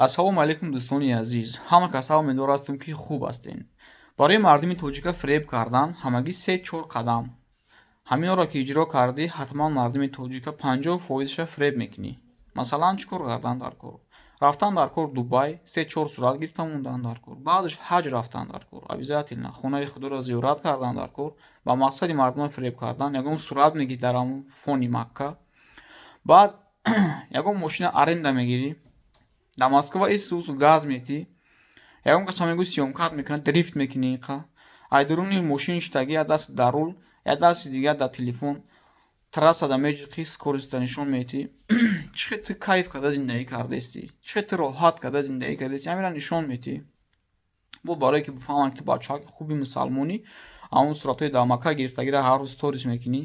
Ассалому алайкум, дӯстони азиз. Ҳама каса умедвор ҳастем, ки хуб ҳастем. Барои мардуми тоҷика фиреб кардан ҳамагӣ се-чор қадам. Ҳаминҳоро ки иҷро кардӣ, ҳатман мардуми тоҷика 50 фоизша фиреб мекунӣ. Масалан, чӣ кор кардан дар кор? Рафтан дар кор Дубай, се-чор сурат гирифта мондан дар кор. Баъдаш ҳаҷ рафтан дар кор. Обязательно хонаи худоро зиёрат кардан дар кор. Ба мақсади мардумро фиреб кардан ягон сурат мегирӣ дар ҳамон фони Макка. Баъд ягон мошина аренда мегирӣ. Дар Москва исусу газ метӣ. Ягон каса мегӯ, съёмка т мекунад, дрифт мекунӣ иқа. Ай дуруни мошин шитагӣ, як даст дар рул, як дасти дигар дар телефон. Трассада меҷиқӣ, скорость а нишон медиҳӣ. Чӣ хел ту кайф карда зиндагӣ кардаистӣ, чӣ хел ту роҳат карда зиндагӣ кардаистӣ, ҳаминро нишон медиҳӣ. Бо барое ки бифаҳманд, ки ту бачаҳаки хуби мусалмонӣ, ҳамон суратҳои дар Макка гирифтагиро ҳар рӯз сторис мекунӣ.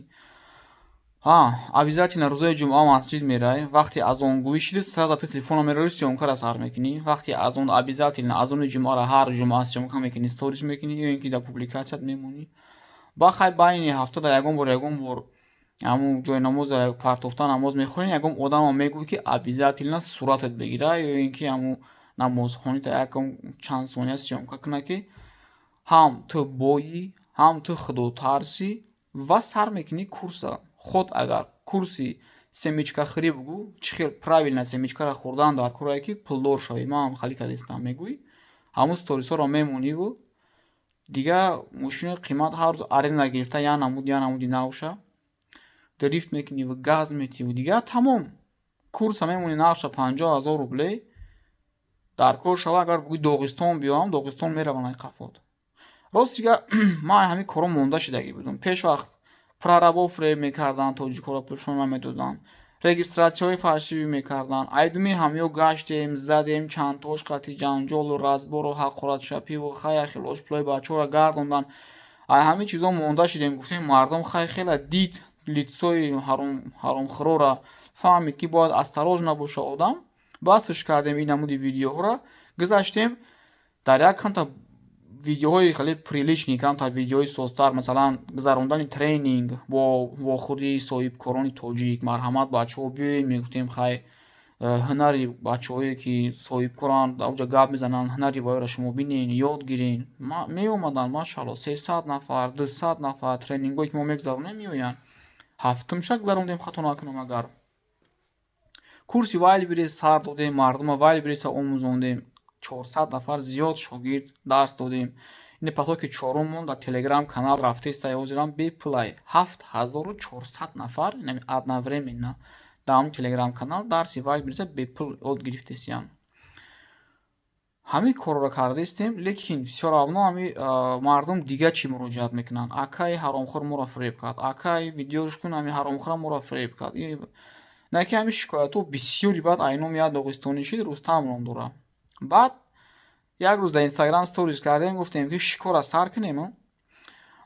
Ҳа, обязательно рӯзои ҷумъа масҷид меравӣ. Вақти азонгӯӣ шиди, сразу ту телефонро мерорӣ, съёмка ро сар мекунӣ. Вақти азон обязательно азони ҷумъаро ҳар ҷумъа съёмка мекунӣ, сторис мекунӣ ё ин ки дар публикация т мемонӣ. Баъд хай, байни ҳафтада ягон бор ҳамун ҷойнамоза партофта намоз мехонӣ, ягон одамам мегӯӣ, ки обязательно суратат бигира ё ин ки ҳамун намозхонита якон чанд сония съёмка кунад, ки ҳам ту боӣ, ҳам ту худотарсӣ, ва сар мекунӣ курса. Худ агар курси семечка хӯрӣ, бугӯ, чӣ хел правильно семечка ро хӯрдан дар корае, ки пулдор шавӣ, ман ҳам хали кадистам, мегӯӣ, ҳамун сторисҳоро мемониву дигар мошинои қимат ҳар рӯз аренда гирифта, як намуд, як намуди навша дрифт мекуниву газ метиҳиву дигар тамом. Курса мемонӣ, нархша 50 000 рублей. Дар кор шава, агар бугӯи Доғистон биёам, Доғистон мераванд ай қафот. Рости гап, ман ҳамин корҳо монда шудагӣ будам. Пеш вақт прораб о фиреб мекарданд, тоҷикҳоро пулшон намедоданд, регистрация ҳои фальшивый мекарданд. Айдуми ҳамё гаштем, задем чандтош қати ҷанҷолу разбор у ҳақоратшапиву хая хелош, пулои бачаҳоро гардонданд. Ай ҳамин чизо монда шудем. Гуфтем, мардум хай хела дид, лицо и ҳаромхӯрора фаҳмид, ки бояд осторожно боша одам. Басш кардем ин намуди видеоҳоро, гузаштем дар як камта видеоҳои хеле приличный, камтар видеоҳои созтар, масалан, гузарондани тренинг бо вохӯрии соҳибкорони тоҷик. Марҳамат, бачаҳо, биёед, мегуфтем. Хай, ҳунари бачаҳое ки соҳибкоранд, дар онҷо гап мезананд, ҳунари вайро шумо бинен, ёд гирен. Меомаданд, машаалло, 300 нафар, 200 нафар. Тренингҳое ки мо мегузаронем, меоянд. Ҳафтумша гузарондем, хато накунам агар. Курси Вайлдберриз сар додем, мардума Вайлдберриза омӯзондем, 400 нафар зиёд шогирд дарс додем. Ин поток и чоруммон дар Телеграм канал рафтеста, ҳозирам бепулай 7400 нафар одновременно дар ҳамн Телеграм канал дарси Вайлдберриза бепул ёд гирифтесиянд. Ҳамин корро кардаистем, лекин всё равно ҳами мардум дигар чӣ муроҷиат мекунанд: «Акай ҳаромхӯр моро фиреб кард, акай, видеош кун, ҳами ҳаромхӯра моро фиреб кард». На ки ҳамин шикоятҳо бисёри. Баъд айноми як доғистонӣ шид, Рустам ном дорад. Баъд як рӯз дар Инстаграм сторис кардем, гуфтем, ки шикора сар кунем.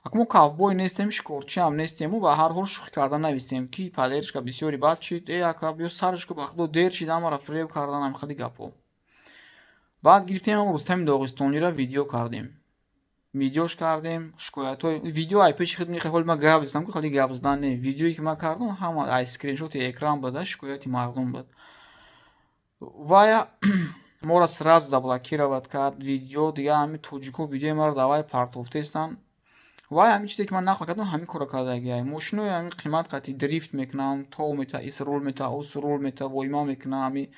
Аку мо ковбой нестем, шикорчиам нестему ба ҳар ҳол шӯхӣ карда нависем, ки поддержка бисёри. Баъд чид: «Э, ака, биё сарш ку, ба худо, дер шид, ҳамаро фиреб кардан», ҳам хеле гапҳо. Баъд гирифтем, Рустами доғистониро видео кардем, видеош кардем, шикоятҳои видео ай пеши худ мехоҳ. Ҳоли ман гап застам ку, хеле гап задан не, видеое ки ман кардам, ҳама ай скриншот и экран буда, шикояти мардум буд. Вая моро сразу заблокировать кард видео. Дигар ҳамин тоҷико видеои маро давай партофтестанд. Вай ҳамин чизе ки ман нақл кардам, ҳамин корро кардагиай. Мошинои ҳамин қимат қати дрифт мекунам, то мета, ис рул мета, ус рул мета, войма мекунам. Ҳами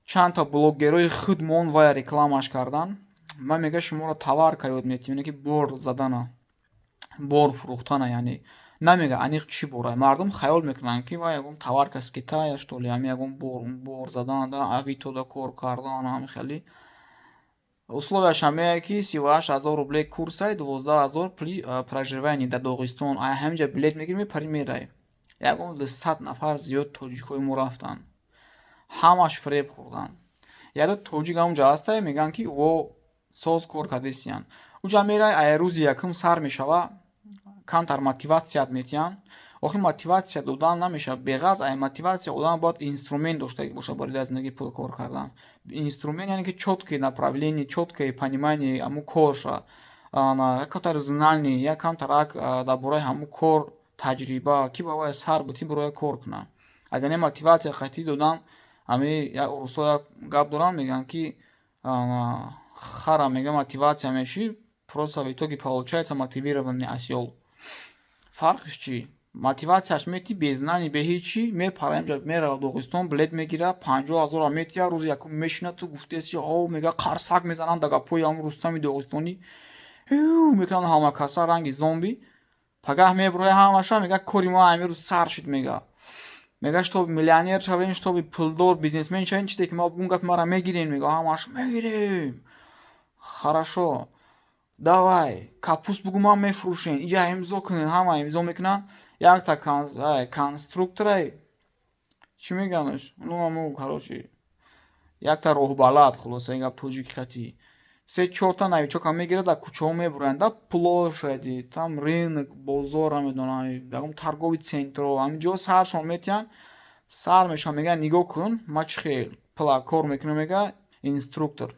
чандта блогерҳои худмон вая рекламаш кардан. Ман мега, шуморо товарка ёд метиҳем, ки бор задана, бор фурӯхтана, яъне намега аниқ чӣ бора. Мардум хаёл мекунанд, ки вай ягон товарка с Китая, что ли, ҳами ягон бор задан, Авитода кор кардан, ҳами хеле. Условия ш ҳамее, ки 38 000 рублей курсай, 12 000 пули проживание дар Доғистон. Ай ҳаминҷа билет мегирӣ, мепарӣ, меравӣ. Ягон 200 нафар зиёд тоҷикҳои мо рафтанд, ҳамаш фиреб хӯрданд. Ягон тоҷик ҳамунҷа ҳастае, мегӯянд, ки о соз кор кардесиянд. Уҷа меравӣ, ай рӯзи якум сар мешава, камтар мотивация т метиҳанд. Охир мотивация додан намешавад беғарз. Ай мотивация одам бояд инструмент доштагӣ бошад барои дар зиндагӣ пул кор кардан. Инструмент, яъне ки чёткое направление, чёткое понимание ҳамун корша, якамтар знание, якамтарак дар бораи ҳамун кор таҷриба, ки ба вай сар бутӣ, бароя кор кунад. Агар не, мотивация қатъӣ додан. Ҳами як урусҳо як гап доранд, мегӯянд, ки хара, мега, мотивация мешӣ, просто в итоге получается мотивированный осёл. Фарқиш чӣ? Мотиватсияш мети, без знаний, бе ҳечи мепара, инҷа мерава Доғистон, билет мегира, 50 000-а метия, рӯзи якум мешина, ту гуфтеси, о, мега, қарсак мезананд да гапҳои ҳамун Рустами доғистонӣ, мекунанд ҳама каса ранги зомби. Пагаҳ мебуроя, ҳамаша мега, кори мо ҳамин рӯз сар шуд, мега, чтобы миллионер шавем, чтобы пулдор бизнесмен шавем, чизе ки ма бугум, гапи мара мегирем. Мега, ҳамаш мегирем, хорошо, давай, капуст бугу, ман мефурӯшем, иҷа имзо кунед. Ҳама имзо мекунанд. Якта конструктора, чӣ меганаш, ну, ҳамо, короче, якта роҳбалад, хулоса, ин гап тоҷики хати, се чорта новичока мегирад, дар кӯчаҳо мебуранд, да площади, там рынок, бозор, намедонам, ягон торговый центро, ҳамин ҷо саршон метиҳанд, сар мешаванд. Мегӯянд, нигоҳ кун, ма чӣ хел пла кор мекунам, мега инструктор,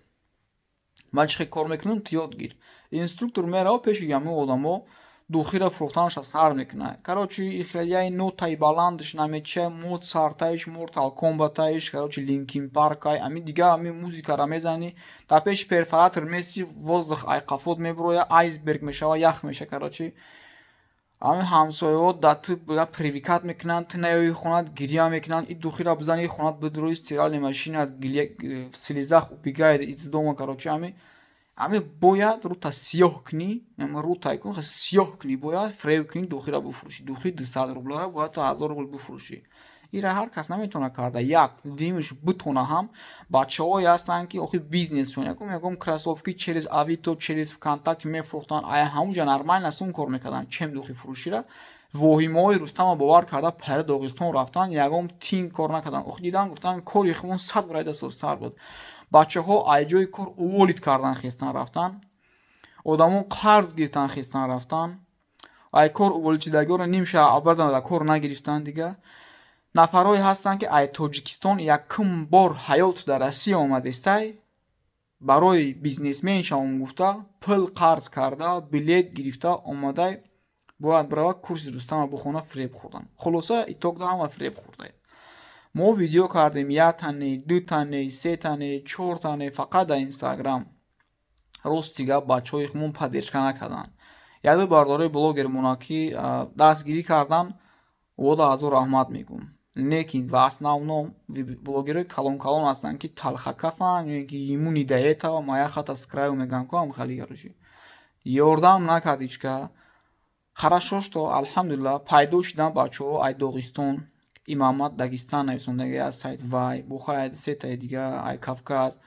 ман чӣ хел кор мекунам, ту ёд гир. Инструктор мерава пеши ҳамин одамо, духиро фурӯхтанаша сар мекунад. Короче, хелияи нотаи баландш намеча, Моцартаиш, Мортал Комбатаиш, короче, Линкин Паркай, ами дига ами музикара мезанӣ, дар пеши перфоратор меси, воздух ай қафот мебуроя, айсберг мешава, ях меша. Короче, ами ҳамсояҳо да ту привыкать мекунанд, ту наёи хонат, гиря мекунанд. И духира бизани, хонат бидурои, стиральная машина в слезах убегает из дома. Короче, ами бояд рута сиёҳ кунӣ, рутай кун, сиёҳ кунӣ, бояд фреб кунӣ, духира бифурӯшӣ. Духи 200 рублара бояд ту 1000 рубл бифурӯшӣ. Ира ҳар кас наметавонад карда. Як димш битона ҳам бачаҳое ҳастанд, ки охи бизнесшон якум ягон кроссовки через Авито, через ВКонтакте мефурӯхтанд, ая ҳамунҷа нормально сум кор мекарданд, чем духи фурӯшира. Воҳимаҳои Рустама бовар карда, пари Доғистон рафтан, ягон тин кор накарданд. Охи дидан, гуфтанд, кори хумон сад барайда созтар буд. Бачаҳо аз ҷои кор уволить кардан, хестан рафтан, одамон қарз гирифтан, хестан рафтан, ай кор уволить шудагиҳоро нимша абардан, дар кор нагирифтан. Дига нафарҳое ҳастанд, ки ай Тоҷикистон якум бор ҳаёт дар Россия омадестай, барои бизнесмен шавам гуфта, пул қарз карда, билет гирифта омадай, бояд бирава курси Рустама бихона, фиреб хӯрдан. Хулоса, итогда ҳама фиреб хӯрдаед. Мо видео кардем, як тане, ду тане, се тане, чор тане, фақат дар Инстаграм. Рости гап, бачаҳои хумон поддержка накарданд. Яду бардораи блогермона, ки дастгирӣ кардан, вода ҳазор раҳмат мегӯм. Лекин в основном блогерои калон калон ҳастанд, ки талхакафанд ё ки ему не до этого, моя хата с краю мегӯянд ку, ам хали. Короче, ёрдам накард ҳичка. Хорошо, что, алҳамдулилла, пайдо шудан бачаҳо ай Доғистон, Имамат Дагистан нависондаги аз сайт, вай бухай, сетаи дига ай Кавказ,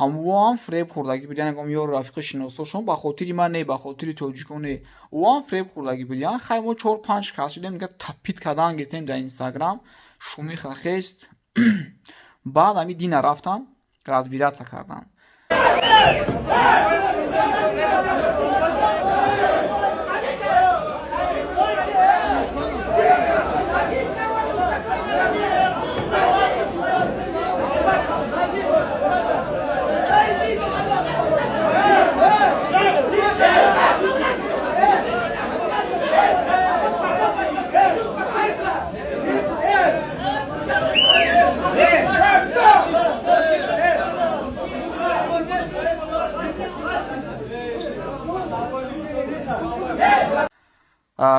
ҳамоам фиреб хӯрдагӣ буд. Ягон ёру рафиқи шиносошон, ба хотири ман не, ба хотири тоҷикон не, ӯам фиреб хӯрдагӣ буд. Ян хай, мо чор панҷ кас шудем, дига тапит кардан гирифтем дар Инстаграм, шумиха хест. Баъд ҳами дина рафтам, разбираться кардам.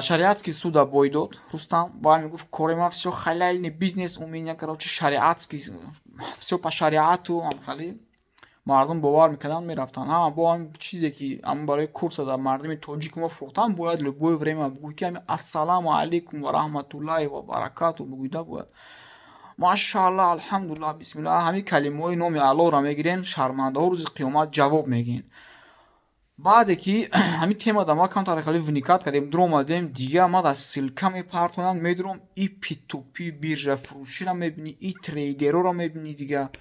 Шариатский суда бой дод Рустам. Вай мегуфт, кори ма всё халяльный бизнес у меня, короче, шариатский, всё по шариату. Амхали мардум бовар мекарданд, мерафтанд. Ҳама бо ҳам чизе, ки ам барои курса дар мардуми тоҷик мо фурӯхтан, бояд любое время бугӯй, ки ами ассалому алайкум ва раҳматуллаҳи ва баракату бугӯйда бояд. Машааллоҳ, алҳамдулиллаҳ, бисмиллаҳ, ҳамин калимаҳои номи Аллоҳро мегирен, шармандаҳо рӯзи қиёмат ҷавоб мегӯен. Баъде ки ҳамин темада ма камтар хеле вникать кардем, дуромадем, дига ма дар ссылка мепартоям, медуром, и P2P биржа фурӯширо мебинӣ, и трейдерҳоро мебинӣ. Дига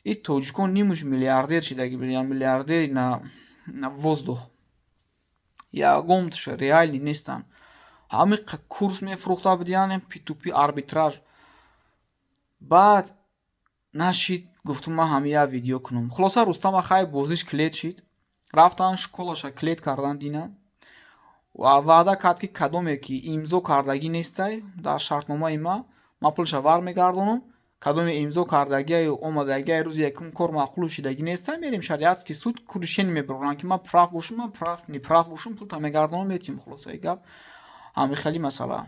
и тоҷикон нимуш миллиардер шидаги, миллиардери на воздух, ягонташа реальный нестанд. Ҳамин курс мефурӯхта будиян, P2P арбитраж. Баъд нашид, гуфтум, ман ҳами як видео кунам. Хулоса, Рустама хай бозиш клет шид, рафтан школаша клет кардан дина ва ваъда кард, ки кадоме ки имзо кардагӣ нестай дар шартномаи ма, ман пулша вар мегардонам. Кадоме имзо кардагиаю омадагиай, рӯзи якум кор маъқул шидагӣ неста, мерем шариатский суд, решение мебароранд, ки ман прав бошум, ман прав, неправ бошум, пулта мегардонам, метиҳем. Хулосаи гап, ҳамин хели масъала.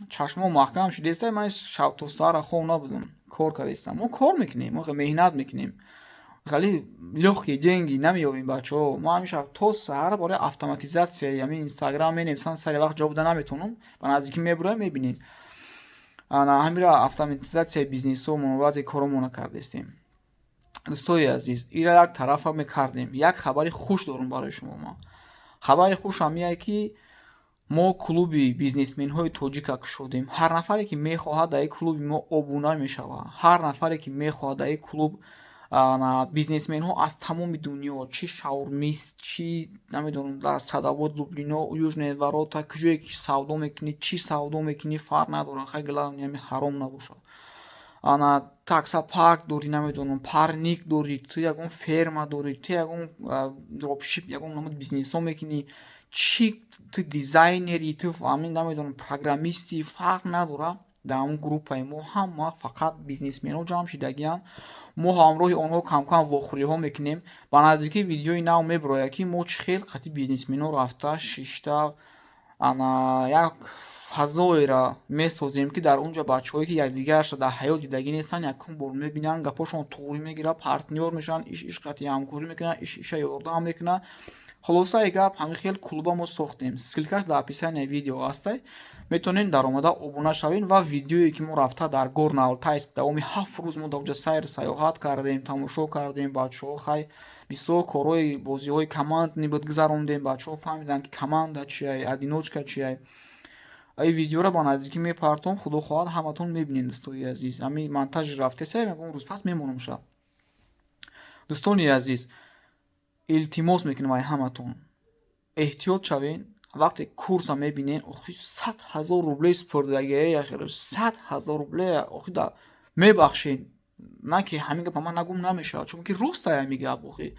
Чашмо маҳкам шудеста, ман шаб то саҳара хоб набудам, кор кардастам. Мо кор мекунем, мо меҳнат мекунем, хеле лёгкие деньги намеёбем, бачаҳо. Мо ҳамин шаб то саҳара барои автоматизатсияи ҳамин Инстаграм менависам, сари вақт ҷавоб дода наметавонам, ба наздикӣ мебуроям, мебинем. Ана ҳамира автоматизатсияи бизнесҳомон, баъзе коромона кардастем. Дӯстои азиз, ира як тарафа мекардем. Як хабари хуш дорам барои шумо ман. Хабари хуш ҳамие, ки мо клуби бизнесменҳои тоҷика кушодем. Ҳар нафаре, ки мехоҳад, дар ин клуби мо обуна мешавад. Ҳар нафаре, ки мехоҳад, дар ин клуб бизнесменҳо аз тамоми дунё, чӣ шаурмист, чӣ намедонам, дар Садовод, Люблино, Южные ворота, куҷое ки савдо мекунӣ, чӣ савдо мекунӣ, фарқ надорад, хай, главное, ҳами ҳаром набошад. Ана таксопарк дорӣ, намедонам, парник дорӣ, ту ягон ферма дорӣ, ту ягон дропшип, ягон намуд бизнесҳо мекунӣ, чӣ, ту дизайнери, ту ҳамин, намедонам, программисти, фарқ надорад. Дар ҳамон группаи мо ҳама фақат бизнесменҳо ҷамъ шидагианд. Мо ҳамроҳи онҳо камкам вохӯриҳо мекунем. Ба наздикӣ видеои нав мебирояд, ки мо чӣ хел қати бизнесменҳо рафта шишта, ана як фазоеро месозем, ки дар он ҷо бачаҳое, ки якдигарашро дар ҳаёт дидагӣ нестанд, якум бор мебинанд, гапҳошон туғрӣ мегирад, партнёр мешаванд, иш иш қати ҳамкорӣ мекунанд, иш иша ёрдам мекунад. Хулосаи гап, ҳамин хел клуба мо сохтем. Ссылкаш дар описанияи видео ҳастай, метавонед даромада обуна шавед. Ва видеое, ки мо рафта дар Горно-Алтайск давоми 7 рӯз мо дар онҷа сайру сайёҳат кардем, тамошо кардем, бачаҳо, хай, бисёр корҳои бозиҳои командный буд, гузарондем, бачаҳо фаҳмиданд, ки команда чия, одиночка чия. Ин видеоро ба наздикӣ мепартом, худо хоҳад, ҳаматон мебинед, дӯстои азиз. Ҳамин монтаж рафтеса, ягон рӯз пас мемонам ша. Дӯстони азиз, илтимос мекунам ай ҳаматон, эҳтиёт шавед вақте курса мебинед. Охи, 100 000 рублей супурдагие, яхел 100 000 рубле, охи, да мебахшед, на ки ҳамин гапа ман нагум намешавад, чунки ростай ҳамин гап. Охи,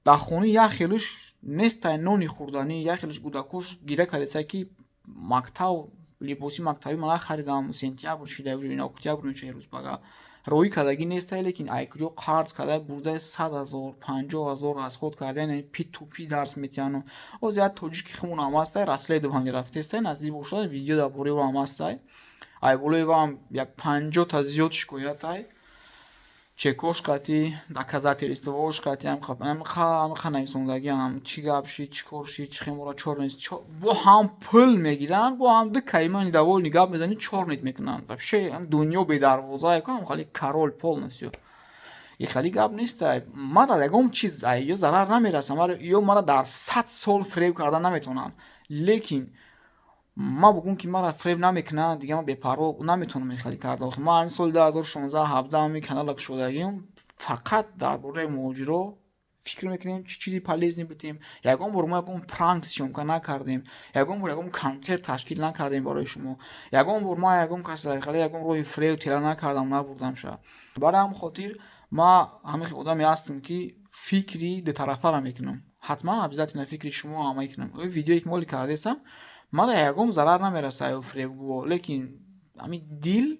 дар хона як хелиш нестай нони хӯрданӣ, як хелиш кӯдакош гира кардесай, ки мактаб либоси мактабӣ ман нахаридам, сентябр шида, октябр мешава, рӯз пага роҳӣ кардагӣ нестай, лекин ай куҷо қарз карда бурда, 100 000, 50 000 расход карда, яъне P2P дарс метиҳану. Ҳозир як тоҷики хумонам ҳастай, расследование рафтестай, наздик бошад, видео дар бораи ӯ ҳам ҳастай. Ай болои ваам як 50-та зиёд шикоятай, чекош қатӣ, доказательствош қатӣ, ҳамиқа нависондагиам, чӣ гап шид, чӣ кор шид, чӣ хемора чёрный, бо ҳам пул мегиранд, бо ҳам ду калима недовольный гап мезанӣ, чёрный мекунанд. Вообще дунё бедарвоза, хали король полностью. И хали гап нестай. Мара ягон чиз ё зарар намерасам, ё мара дар 100 сол фиреб карда наметавонанд, лекин ман бугум, ки мара фиреб намекунанд, дига ман бепарво наметавонам ин карда. Ман ҳамин соли 2016, 17 ҳамин канала кушодагим, фақат дар бораи муҳоҷиро фикр мекунем, чӣ чизи полезный будем. Ягон бор мо ягон пранк съёмка накардем, ягон бор ягон концерт ташкил накардем барои шумо, ягон бор ман ягон кас хеле ягон роҳи фиреб тира накардам, набурдамша. Барои ҳамин хотир ман ҳамин одаме ҳастам, ки фикри дутарафаро мекунам. Ҳатман, обязательно фикри шумо ҳам мекунам. Видеое, ки моли кардесам, мана ягон зарар намерасад ё фиребгӯ, лекин ҳамин дил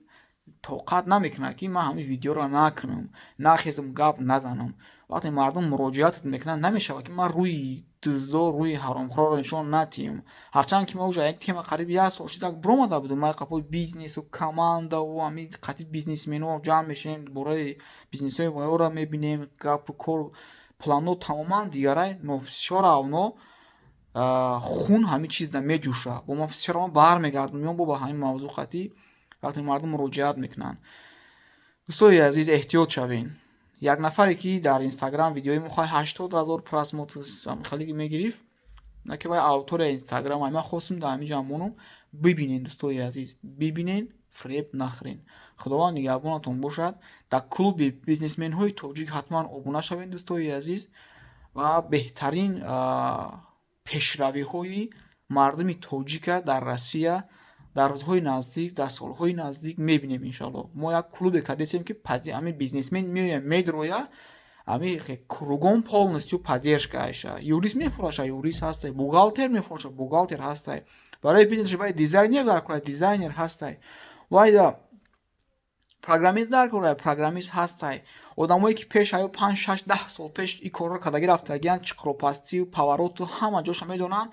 тоқат намекунад, ки ман ҳамин видеоро накунам, нахезам, гап назанам. Вақте мардум муроҷиатат мекунанд, намешавад, ки ман рӯи дуздо, рӯи ҳаромхӯрро нишон натиҳам. Ҳарчанд ки ман уже як тема қариби як сол шидак биромада будам, ман қапои бизнесу командаву ҳамин қати бизнесменҳо ҷамъ мешавем, бораи бизнесҳои вайёро мебинем, гапу кор, планҳо тамоман дигарай, но всё равно хун ҳамин чизда меҷӯшад. Бо ман всё равно бармегардам, меом бо ба ҳамин мавзӯъ қатӣ, вақте мардум муроҷиат мекунанд. Дӯстои азиз, эҳтиёт шавед. Як нафаре, ки дар Инстаграм видеои мо хоҳ 80 000 просмотр хеле мегирифт, на ки вай аудитория Инстаграм. Ман хостум дар ҳамин ҷо монам. Бибинед, дӯстои азиз, бибинед, фиреб нахӯред. Худованд нигаҳбонатон бошад. Дар клуби бизнесменҳои тоҷик ҳатман обуна шавед, дӯстои азиз, ва беҳтарин пешравиҳои мардуми тоҷика дар Россия дар рӯзҳои наздик, дар солҳои наздик мебинем, иншоалло. Мо як клубе кардесем, ки ҳамин бизнесмен меояд, медроя, ҳамин кругом полностью поддержка айша. Юрист мефураша, юрист ҳастай, бухгалтер мефураша, бухгалтер ҳастай, барои бизнесш вай дизайнер дар кора, дизайнер ҳастай, вайда Программист дар кора, программист ҳастай. Одамое, ки пеш аю 5, 6, 10 сол пеш ин корро кардагӣ рафтагиянд, чиқропастию повороту ҳама ҷоша медонанд.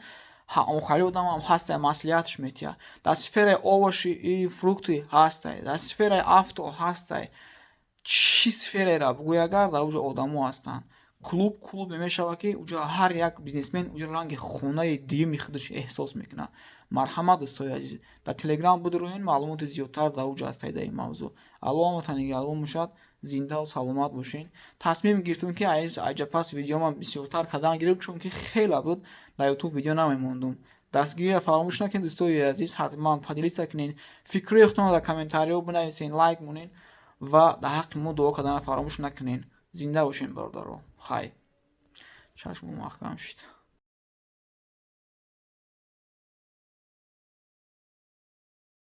Охари одамам ҳастай, маслиҳатш метиҳад. Дар сфераи овощи и фрукты ҳастай, дар сфераи авто ҳастай. Чӣ сфераеро бугӯй агар, дар уҷо одамо ҳастанд. Клуб клубе мешавад, ки уҷо ҳар як бизнесмен уҷо ранги хонаи дуюми худаш эҳсос мекунад. Марҳамат, дӯстои азиз, дар Телеграм бидуроен, маълумоти зиёдтар дар уҷо ҳастай дар ин мавзӯъ. Аллоҳ ҳаматон нигаҳбон бошад, зиндаву саломат бошед. Тасмим гирифтем, ки айз айҷапас видеома бисёртар кардан гирифт, чунки хеле буд, дар Ютуб видео намемондум. Дастгириро фаромӯш накунед, дӯстои азиз, ҳатман поделиться кунед, фикрҳои худтонро дар комментариҳо бинависед, лайк монед ва дар ҳаққи мо дуо карданро фаромӯш накунед. Зинда бошед, бародаро. Хайр, чашмон маҳкам шуд.